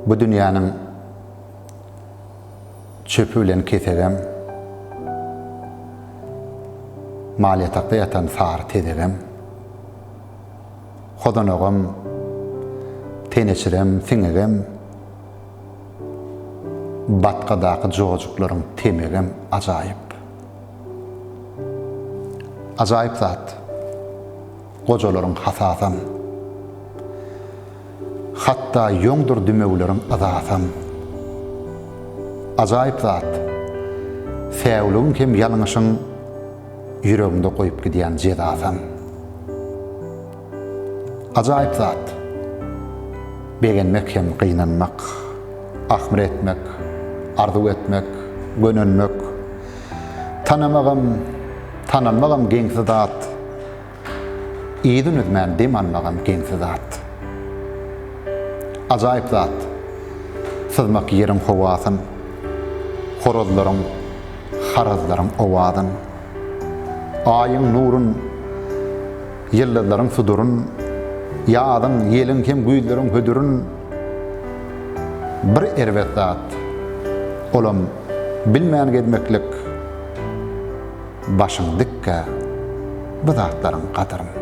Bu dünýäniň çöpi bilen kesegem, mal ýatakda ýatan sary tezegem, hozanagam, teneçirem, siňegem, batgadaky jojuklaryň temegem ajaýyp. Ajaýyp zat. Gojalaryň hasasam. Hatda ýoňdur dümewleriň yzasam. Ajaýyp zat. Säwligiň hem ýalňyşyň ýüregiňde goýup gidýän jezasam. Ajaýyp zat. Begenmek hem gynanmak, ahmyr etmek, arzuw etmek, gönenmek, tanamagam, tanalmagam geňsi zat, yzyn üzmän dem almagam geňsi zat. Ajaýyp zat. Syzmak ýeriň howasyn, horazlaryň, harazlaryň owazyn. Aýyň nurun, ýyldyzlaryň suduryn, ýazyň, ýeliň hem güýzleriň hödürin bir erbet zat, olam bilmän gezmeklik, başyň dikkä bu zatlaryň gadyryn.